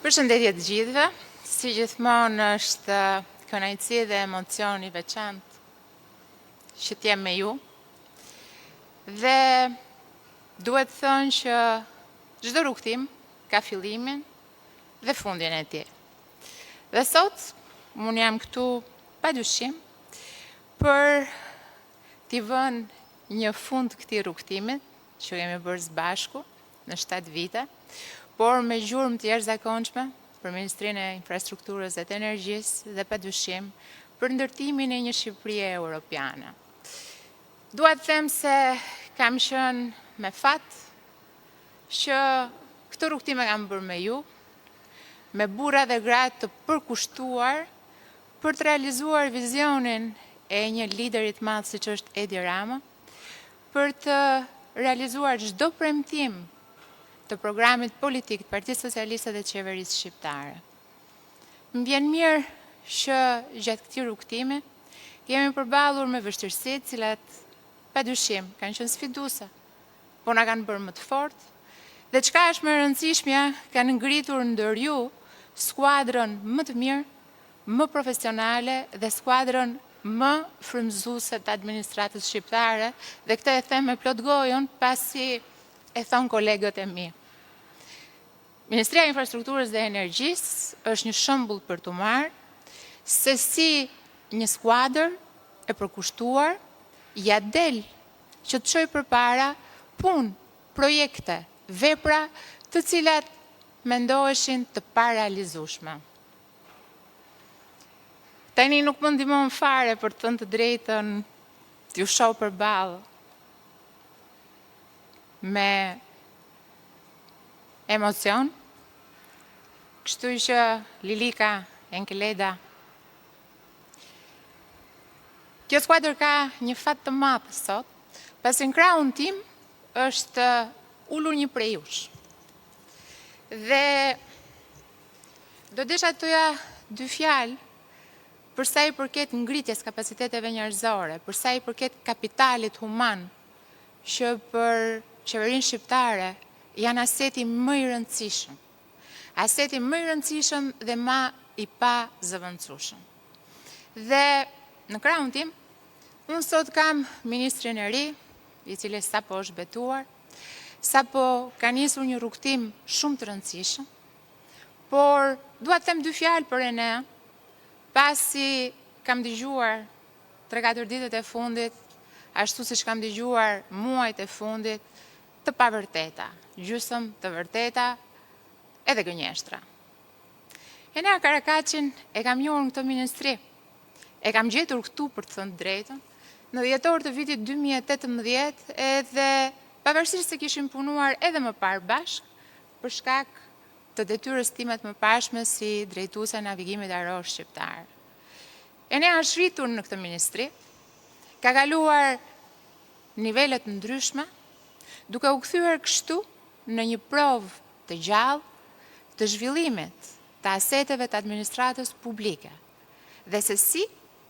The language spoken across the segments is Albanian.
Përshëndetje të gjithëve. Si gjithmonë është kënaqësi dhe emocion i veçantë që të jem me ju. Dhe duhet thënë që çdo rrugëtim ka fillimin dhe fundin e tij. Dhe sot unë jam këtu pa dyshim për t'i vënë një fund këtij rrugëtimit që kemi bërë së bashku në 7 vite, por me gjurmë të jashtëzakonshme për Ministrinë e Infrastrukturës dhe të Energjisë dhe pa dyshim për ndërtimin e një Shqipërie europiane. Dua të them se kam qenë me fat që këtë rrugëtim e kam bërë me ju, me burra dhe gra të përkushtuar për të realizuar vizionin e një lideri të madh siç është Edi Rama, për të realizuar çdo premtim të programit politik të Partisë Socialiste dhe të qeverisë shqiptare. Më vjen mirë që gjatë këtij rrugëtimi jemi përballur me vështirësi, të cilat pa dyshim kanë qenë sfiduese, po na kanë bërë më të fortë dhe çka është më e rëndësishmja, kanë ngritur ndër ju skuadrën më të mirë, më profesionale dhe skuadrën më frymëzuese të administratës shqiptare dhe këtë e them me plot gojën pasi e thonë kolegët e mi. Ministria e Infrastrukturës dhe Energjisë është një shembull për t'u marrë se si një skuadër e përkushtuar ia del që të çojë përpara punë, projekte, vepra të cilat mendoheshin të parealizueshme. Tani nuk më ndihmon fare për të thënë të drejtën t'ju shoh përballë me emocion. Kështu që Lilika, Enkeleda, kjo skuadër ka një fat të madh sot, pasi në krahun tim është ulur një prej jush. Dhe do desha të thoja dy fjalë për sa i përket ngritjes kapaciteteve njerëzore, për sa i përket kapitalit human, që për qeverinë shqiptare janë aseti më i rëndësishëm. Aseti më i rëndësishëm dhe ma i pazëvendësueshëm. Dhe në krahun tim, unë sot kam ministrin e ri, i cili sapo është betuar, sapo ka nisur një rrugëtim shumë të rëndësishëm, por dua të them dy fjalë për Enea, pasi kam dëgjuar 3-4 ditët e fundit, ashtu siç kam dëgjuar muajt e fundit, të pavërteta, gjysëm të vërteta, edhe gënjeshtra. Enea Karakaçin e kam njohur në këtë ministri. E kam gjetur këtu për të thënë të drejtën, në dhjetor të vitit 2018 edhe pavarësisht se kishim punuar edhe më parë bashkë, për shkak të detyrës time të mëparshme si drejtuese e navigimit ajror shqiptar. Enea është rritur në këtë ministri, ka kaluar nivele të ndryshme, duke u kthyer kështu në një provë të gjallë të zhvillimit të aseteve të administratës publike dhe se si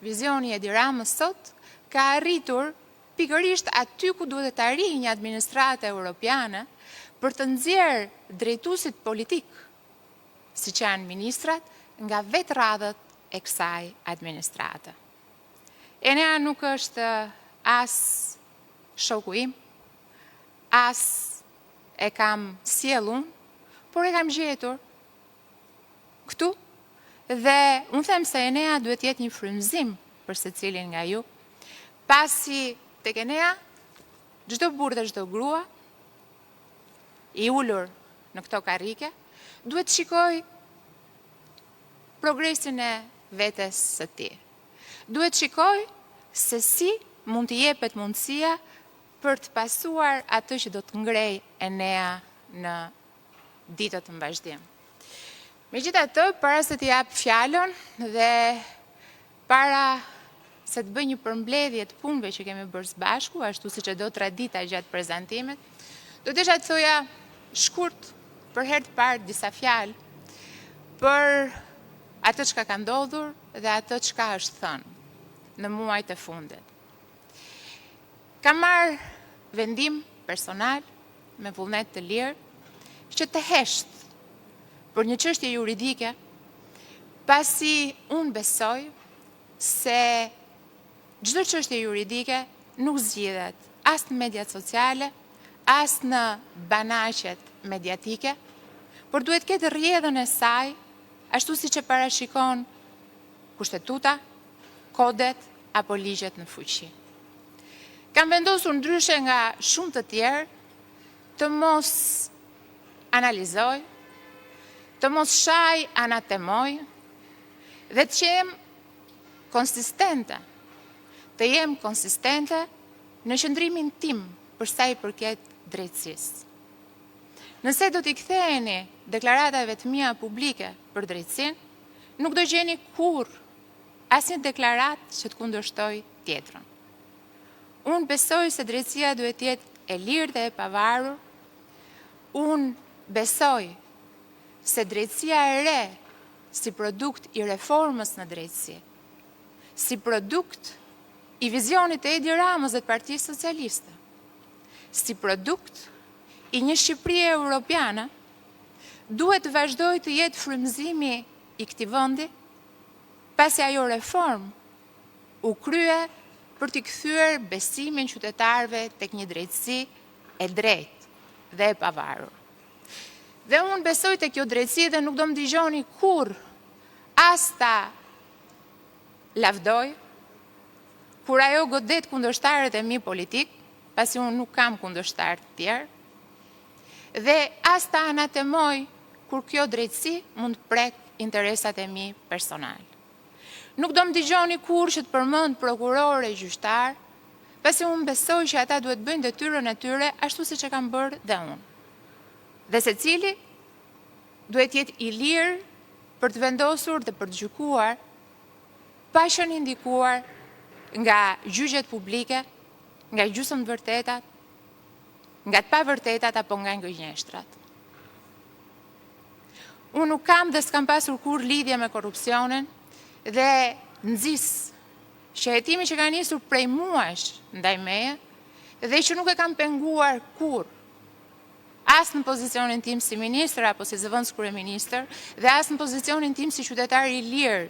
vizioni i Edi Ramës sot ka arritur pikërisht aty ku duhet të arrijë një administratë europiane për të nxjerrë drejtuesit politik, siç janë ministrat, nga vetë radhët e kësaj administrate. Enea nuk është as shoku im, as e kam sjellë unë, por e kam gjetur këtu dhe unë them se Enea duhet të jetë një frymëzim për secilin nga ju, pasi tek Enea çdo burrë dhe çdo grua i ulur në këto karrike duhet të shikojë progresin e vetes së tij. Duhet të shikojë se si mund t'i jepet mundësia për të pasuar atë që do të ngrejë Enea në ditët në vazhdim. Megjithatë, para se t'i jap fjalën dhe para se të bëj një përmbledhje të punëve që kemi bërë së bashku, ashtu siç e do tradita gjatë prezantimit, do desha të thoja shkurt për herë të parë disa fjalë për atë çka ka ndodhur dhe atë çka është thënë në muajt e fundit. Kam marrë vendim personal me vullnet të lirë që të hesht. për një çështje juridike, pasi unë besoj se çdo çështje juridike nuk zgjidhet as në mediat sociale, as në banaqet mediatike, por duhet të ketë rrjedhën e saj, ashtu siç e parashikon Kushtetuta, kodet apo ligjet në fuqi. Kam vendosur ndryshe nga shumë të tjerë të mos analizoj, të mos shaj anatemoj dhe të jem konsistente, të jem konsistente në qëndrimin tim për sa i përket drejtësisë. Nëse do t'i ktheheni deklaratave të mia publike për drejtësinë, nuk do gjeni kurrë asnjë deklaratë që të kundërshtojë tjetrën. Unë besoj se drejtësia duhet të jetë e lirë dhe e pavarur. Unë besoj se drejtësia e re si produkt i reformës në drejtësi, si produkt i vizionit të Edi Ramës dhe të Partisë Socialiste, si produkt i një Shqipërie europiane, duhet të vazhdojë të jetë frymëzimi i këtij vendi, pasi ajo reformë u krye për t'i kthyer besimin qytetarëve tek një drejtësi e drejtë dhe e pavarur. Dhe unë besoj te kjo drejtësi dhe nuk do më dëgjoni kurrë as ta lavdoj kur ajo godet kundërshtarët e mi politikë, pasi unë nuk kam kundërshtarë të tjerë, dhe as ta anatemoj kur kjo drejtësi mund të prekë interesat e mi personalë. Nuk do më dëgjoni kurrë që të përmend prokurorë e gjyqtarë, pasi unë besoj që ata duhet të bëjnë detyrën e tyre ashtu siç e kam bërë dhe unë. Dhe secili duhet të jetë i lirë për të vendosur dhe për të gjykuar pa qenë i ndikuar nga gjyqet publike, nga gjysmë të vërtetat, nga të pavërtetat apo nga gënjeshtrat. Unë nuk kam dhe s'kam pasur kurrë lidhje me korrupsionin dhe nxis që hetimi që ka nisur prej muajsh ndaj meje dhe që nuk e kam penguar kurrë as në pozicionin tim si ministër apo si zëvendëskryeministër dhe as në pozicionin tim si qytetar i lirë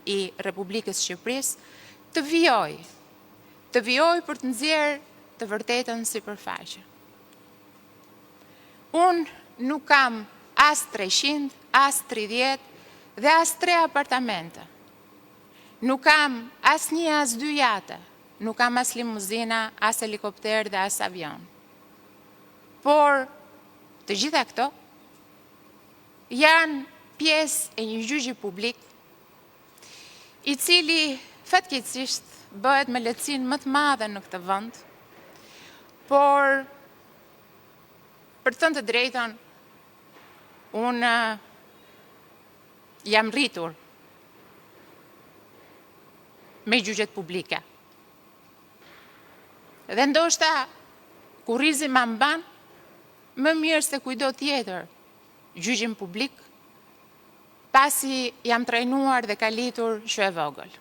i Republikës së Shqipërisë, të vijojë, të vijojë për të nxjerrë të vërtetën në sipërfaqe. Unë nuk kam as 300, as 30 dhe as 3 apartamente. Nuk kam as një, as dy jate. Nuk kam as limuzina, as helikopter dhe as avion. Por, të gjitha këto janë pjesë e një gjyqi publik, i cili fatkeqësisht bëhet me lehtësinë më të madhe në këtë vend, por për të thënë të drejtën, unë jam rritur me gjyqet publike. Dhe ndoshta kurrizi ma mban më mirë se kujdo tjetër gjyqin publik, pasi jam trajnuar dhe kalitur që e vogël.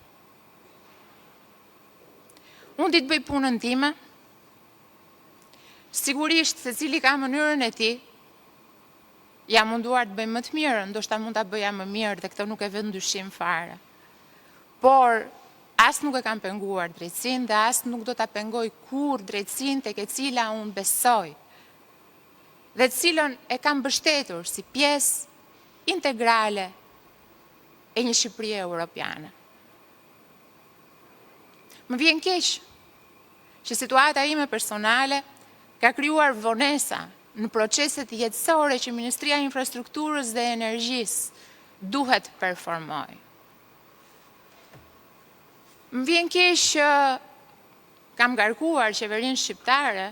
Unë di të bëj punën time, sigurisht secili ka mënyrën e tij, jam munduar të bëj më të mirën, ndoshta mund ta bëja më mirë dhe këtë nuk e vë në dyshim fare. Por as nuk e kam penguar drejtësinë dhe as nuk do ta pengoj kurrë drejtësinë tek e cila unë besoj dhe të cilën e kam mbështetur si pjesë integrale e një Shqipërie europiane. Më vjen keq që situata ime personale ka krijuar vonesa në proceset jetësore që Ministria e Infrastrukturës dhe Energjisë duhet të performojë. Më vjen keq që kam ngarkuar qeverinë shqiptare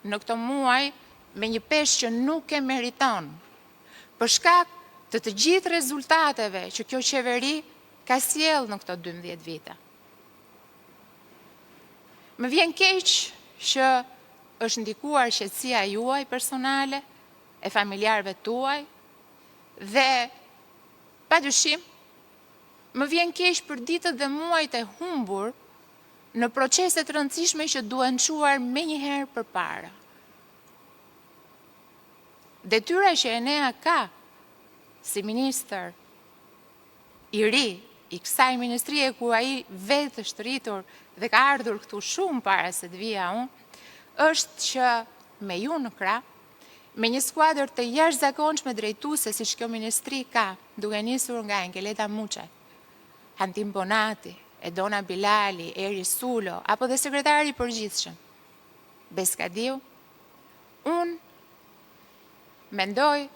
në këto muaj me një peshë që nuk e meriton, për shkak të të gjithë rezultateve që kjo qeveri ka sjellë në këto 12 vite. Më vjen keq që është ndikuar qetësia juaj personale, e familjarëve tuaj dhe pa dyshim më vjen keq për ditët dhe muajt e humbur në procese të rëndësishme që duhen çuar menjëherë përpara. Detyra që Enea ka si ministër i ri i kësaj ministrie ku ai vetë është rritur dhe ka ardhur këtu shumë para se të vija unë, është që me ju në krah, me një skuadër të jashtëzakonshme drejtuese siç kjo ministri ka, duke nisur nga Enkeleda Muçaj, Hantim Bonati, Edona Bilali, Eri Sulo, apo dhe sekretari i përgjithshëm, Bes Kadiu, unë mendoj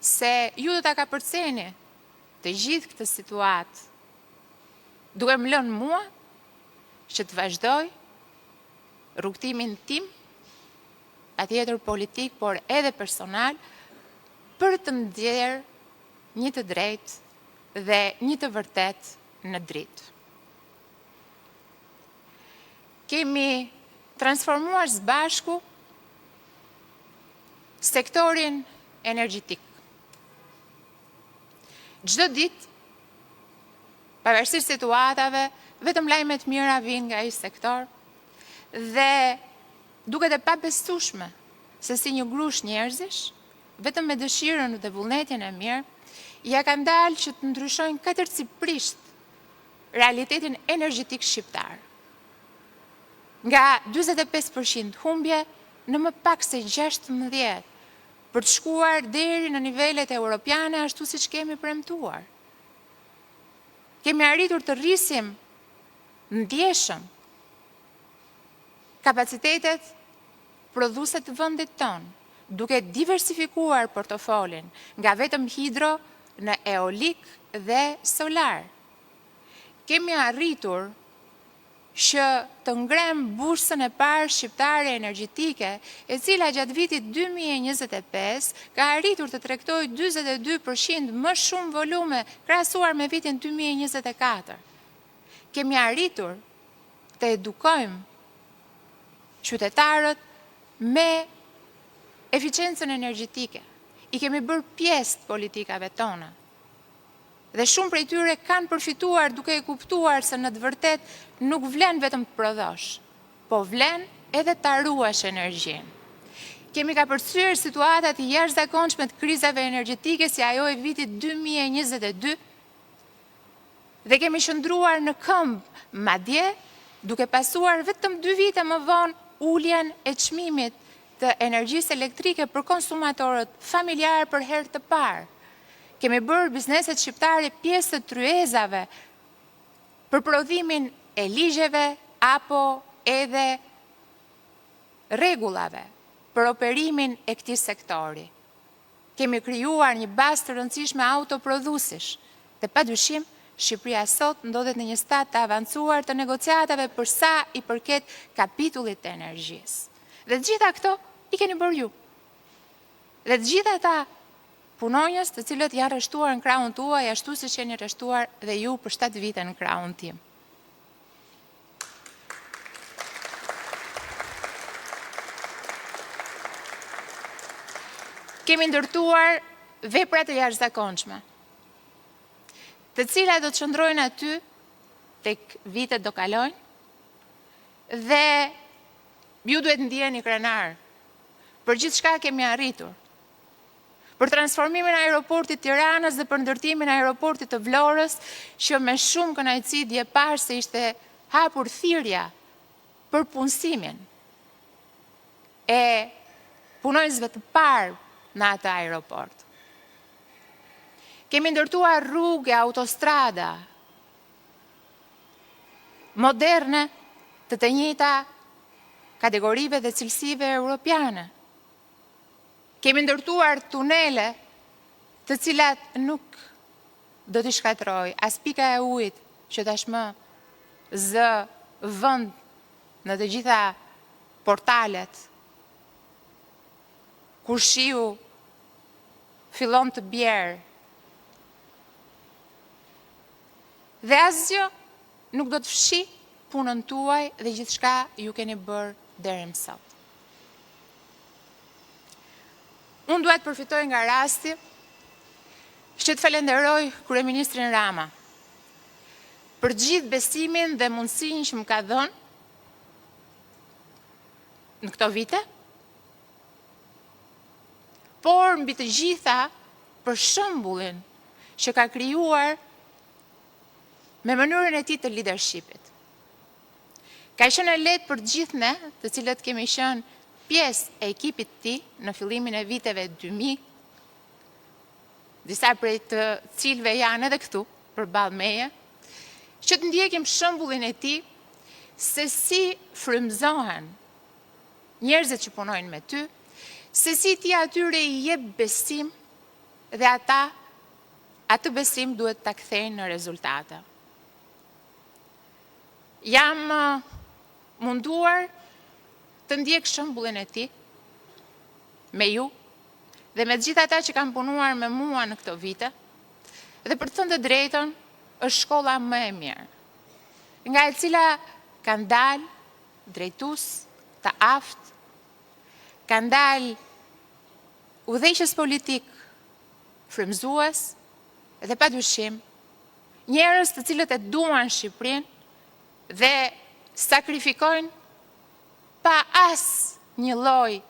se ju do ta kapërceni të gjithë këtë situatë, duke më lënë mua që të vazhdoj rrugëtimin tim, patjetër politik, por edhe personal, për të nxjerrë një të drejtë dhe një të vërtetë në dritë. Kemi transformuar së bashku sektorin energjetik. Çdo ditë, pavarësisht situatave, vetëm lajme të mira vijnë nga ai sektor dhe duket e pabesueshme se si një grusht njerëzish, vetëm me dëshirën dhe vullnetin e mirë, ia kanë dalë që të ndryshojnë katërcipërisht realitetin energjetik shqiptar. Nga 45% humbje në më pak se 16 për të shkuar deri në nivelet europiane ashtu siç kemi premtuar. Kemi arritur të rrisim ndjeshëm kapacitetet prodhuese të vendit tonë, duke diversifikuar portofolin nga vetëm hidro në eolik dhe solar. Kemi arritur që të ngremë bursën e parë shqiptare energjetike, e cila gjatë vitit 2025 ka arritur të tregtojë 42% më shumë volume krahasuar me vitin 2024. Kemi arritur të edukojmë qytetarët me eficiencën energjetike. I kemi bërë pjesë të politikave tona. Dhe shumë prej tyre kanë përfituar duke e kuptuar se në të vërtetë nuk vlen vetëm të prodhosh, po vlen edhe ta ruash energjinë. Kemi kapërcyer situata të jashtëzakonshme të krizave energjetike si ajo e vitit 2022 dhe kemi qëndruar në këmbë, madje duke pasuar vetëm 2 vite më vonë uljen e çmimit të energjisë elektrike për konsumatorët familjarë për herë të parë. Kemi bërë bizneset shqiptare pjesë të tryezave për prodhimin e ligjeve apo edhe rregullave për operimin e këtij sektori. Kemi krijuar një bazë të rëndësishme autoprodhuesish dhe padyshim Shqipëria sot ndodhet në një stad të avancuar të negociatave për sa i përket kapitullit të energjisë. Dhe të gjitha këto i keni bërë ju. Dhe të gjitha ata punonjës të cilët janë rreshtuar në krahun tuaj ashtu siç jeni rreshtuar dhe ju për 7 vite në krahun tim. Kemi ndërtuar vepra të jashtëzakonshme, të cilat do të qëndrojnë aty tek vitet do kalojnë dhe ju duhet ndiheni krenar për gjithçka kemi arritur. Për transformimin e aeroportit Tiranës dhe për ndërtimin e aeroportit të Vlorës, që me shumë kënaqësi dje pashë se ishte hapur thirrja për punësimin e punonjësve të parë në atë aeroport. Kemi ndërtuar rrugë e autostrada moderne të të njëjta kategorive dhe cilësive europiane. Kemi ndërtuar tunele të cilat nuk do t'i shkatërrojë as pika e ujit që tashmë zë vend në të gjitha portalet. Kur shiu fillon të bjerë dhe asgjë nuk do të fshijë punën tuaj dhe gjithçka ju keni bërë deri më sot. Unë dua të përfitoj nga rasti që të falenderoj kryeministrin Rama për gjithë besimin dhe mundësinë që më ka dhënë në këto vite, por mbi të gjitha për shembullin që ka krijuar me mënyrën e tij të lidershipit. Ka qenë e lehtë për të gjithë ne, të cilët kemi qenë pjesë e ekipit të tij në fillimin e viteve 2000, disa prej të cilëve janë edhe këtu përballë meje, që të ndjekim shembullin e tij se si frymëzohen njerëzit që punojnë me ty, se si ti atyre i jep besim dhe ata atë besim duhet ta kthejnë në rezultate. Jam munduar të ndjek shembullin e tij me ju dhe me të gjithë ata që kanë punuar me mua në këto vite. Dhe për të thënë të drejtën, është shkolla më e mirë, nga e cila kanë dalë drejtues të aftë, kanë dalë udhëheqës politik frymëzues dhe padyshim njerëz të cilët e duan Shqipërinë dhe sakrifikojnë pa asnjë lloj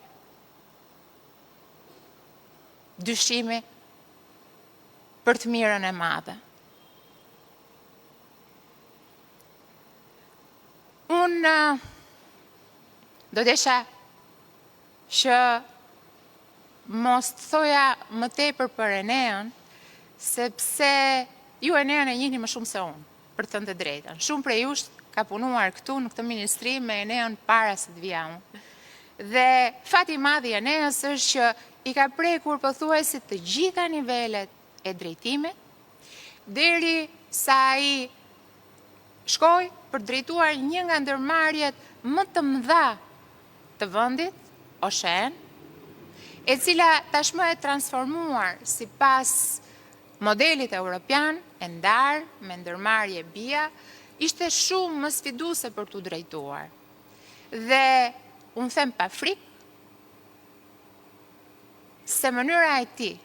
dyshimi për të mirën e madhe. Unë do desha që mos të thoja më tepër për Enean, sepse ju Enean e njihni më shumë se unë, për të thënë të drejtën. Shumë prej jush ka punuar këtu në këtë ministri me Enean para se të vija unë. Dhe fati i madh i Eneas është që i ka prekur pothuajse të gjitha nivelet e drejtimit, deri sa ai shkoi për të drejtuar një nga ndërmarrjet më të mëdha të vendit, OSHEE-n, e cila tashmë e transformuar sipas modelit europian, e ndarë me ndërmarrje BIA, ishte shumë më sfiduese për t'u drejtuar. Dhe unë them pa frikë se mënyra e tij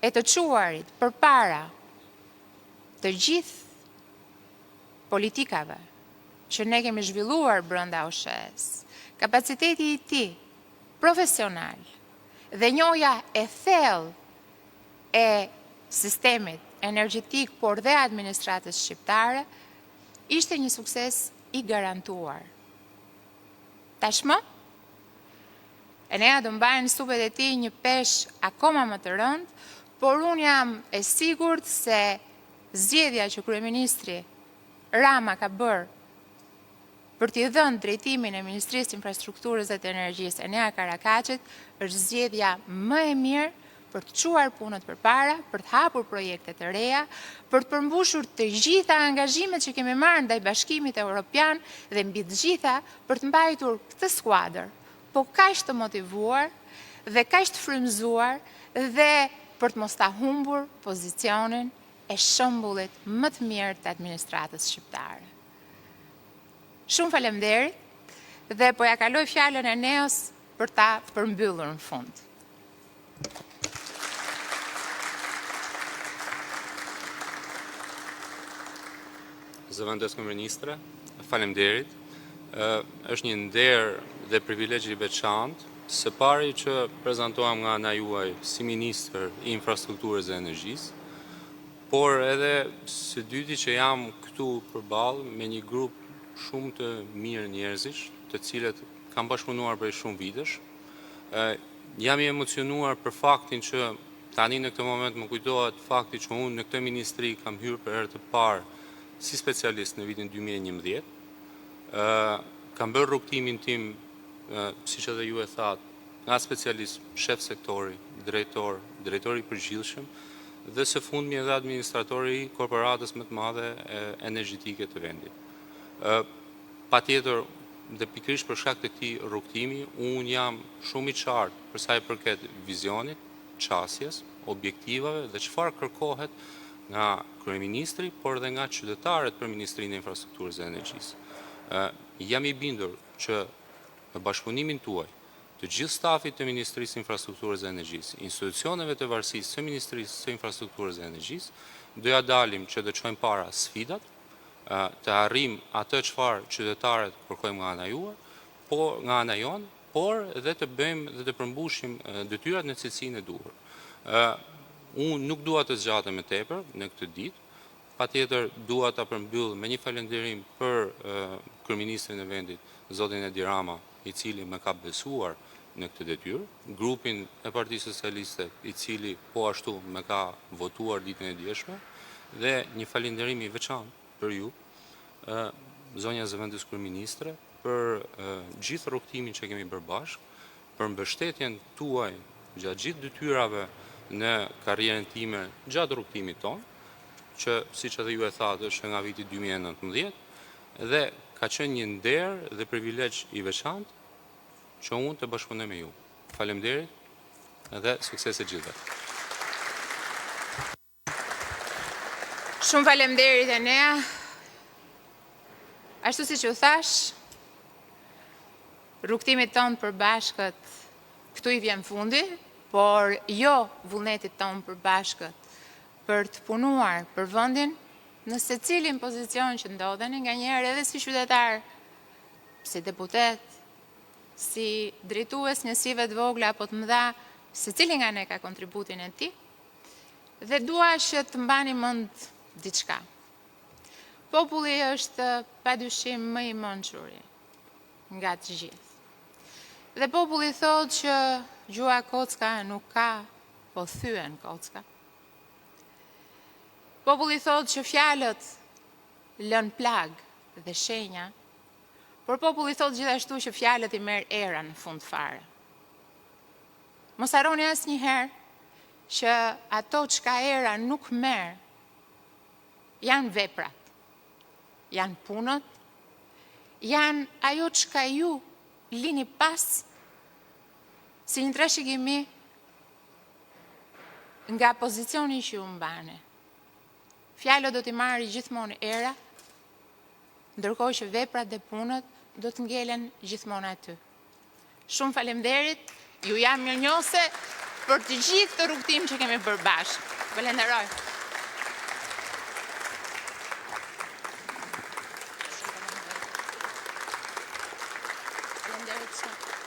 e të çuarit përpara të gjithë politikave që ne kemi zhvilluar brenda OSHEE-s, kapaciteti i tij profesional dhe njohja e thellë e sistemit energjetik, por dhe administratës shqiptare, ishte një sukses i garantuar. Tashmë, Enea do mbajë në supet e tij një peshë akoma më të rëndë, por unë jam e sigurt se zgjedhja që kryeministri Rama ka bërë për t'i dhënë drejtimin e Ministrisë së Infrastrukturës dhe të Energjisë Enea Karakaçit është zgjedhja më e mirë për të çuar punët përpara, për të hapur projekte të reja, për të përmbushur të gjitha angazhimet që kemi marrë ndaj Bashkimit Evropian dhe mbi të gjitha për të mbajtur këtë skuadër, po kaq të motivuar dhe kaq të frymëzuar dhe për të mos ta humbur pozicionin e shembullit më të mirë të administratës shqiptare. Shumë faleminderit dhe po ja kaloj fjalën Eneas për ta përmbyllur në fund. Zëvendëskryeministre, faleminderit. Është një nder dhe privilegj i veçantë, së pari që prezantohem nga ana juaj si ministër i Infrastrukturës dhe Energjisë, por edhe së dyti që jam këtu përballë me një grup shumë të mirë njerëzish, të cilët kam bashkëpunuar prej shumë vitesh. Jam i emocionuar për faktin që tani në këtë moment më kujtohet fakti që unë në këtë ministri kam hyrë për herë të parë si specialist në vitin 2011. Kam bërë rrugëtimin tim, siç edhe ju e thatë, nga specialist, shef sektori, drejtor, drejtor i përgjithshëm dhe së fundmi edhe administrator i korporatës më të madhe energjetike të vendit. Patjetër dhe pikërisht për shkak të këtij rrugëtimi, unë jam shumë i qartë për sa i përket vizionit, qasjes, objektivave dhe çfarë kërkohet nga kryeministri, por edhe nga qytetarët për Ministrinë e Infrastrukturës dhe Energjisë. Jam i bindur që në bashkëpunimin tuaj, të gjithë stafit të Ministrisë së Infrastrukturës dhe Energjisë, institucioneve të varësisë së Ministrisë së Infrastrukturës dhe Energjisë, do ja dalim që të çojmë para sfidat, të arrijmë atë çfarë qytetarët kërkojnë nga ana juaj, po nga ana jonë, por dhe të bëjmë dhe të përmbushim detyrat në cilësinë e duhur. Unë nuk dua të zgjatem më tepër në këtë ditë. Patjetër dua ta përmbyll me një falënderim për kryeministrin e vendit, zotin Edi Rama, i cili më ka besuar në këtë detyrë, grupin e Partisë Socialiste, i cili po ashtu më ka votuar ditën e djeshme dhe një falënderim i veçantë për ju, zonja zëvendëskryeministre, për gjithë rrugëtimin që kemi bërë bashkë, për mbështetjen tuaj gjatë gjithë detyrave në karrierën time gjatë rrugëtimit tonë, që siç edhe ju e thatë është nga viti 2019 dhe ka qenë një nder dhe privilegj i veçantë që unë të bashkëpunoj me ju. Faleminderit dhe suksese gjithëve. Shumë faleminderit Enea. Ashtu siç ju thashë, rrugëtimit tonë të përbashkët këtu i vjen fundi, por jo vullnetit tonë të përbashkët për të punuar për vendin në secilin pozicion që ndodheni, nganjëherë edhe si qytetar, si deputet, si drejtues njësive të vogla apo të mëdha, secili nga ne ka kontributin e tij. Dhe dua që të mbani mend diçka. Populli është padyshim më i mençuri nga të gjithë. Dhe populli thotë që gjuha kocka nuk ka, po thyen kocka. Populli thotë që fjalët lënë plagë dhe shenja, por populli thotë gjithashtu që fjalët i merr era në fund fare. Mos harroni asnjëherë që ato çka era nuk merr janë veprat, janë punët, janë ajo çka ju lini pas si një trashëgimi nga pozicioni që ju mbani. Fjalët do t'i marrë gjithmonë era, ndërkohë që veprat dhe punët do të ngelen gjithmonë aty. Shumë faleminderit, ju jam mirënjohëse për të gjithë këtë rrugëtim që kemi bërë bashkë. Falenderoj. Faleminderit shumë.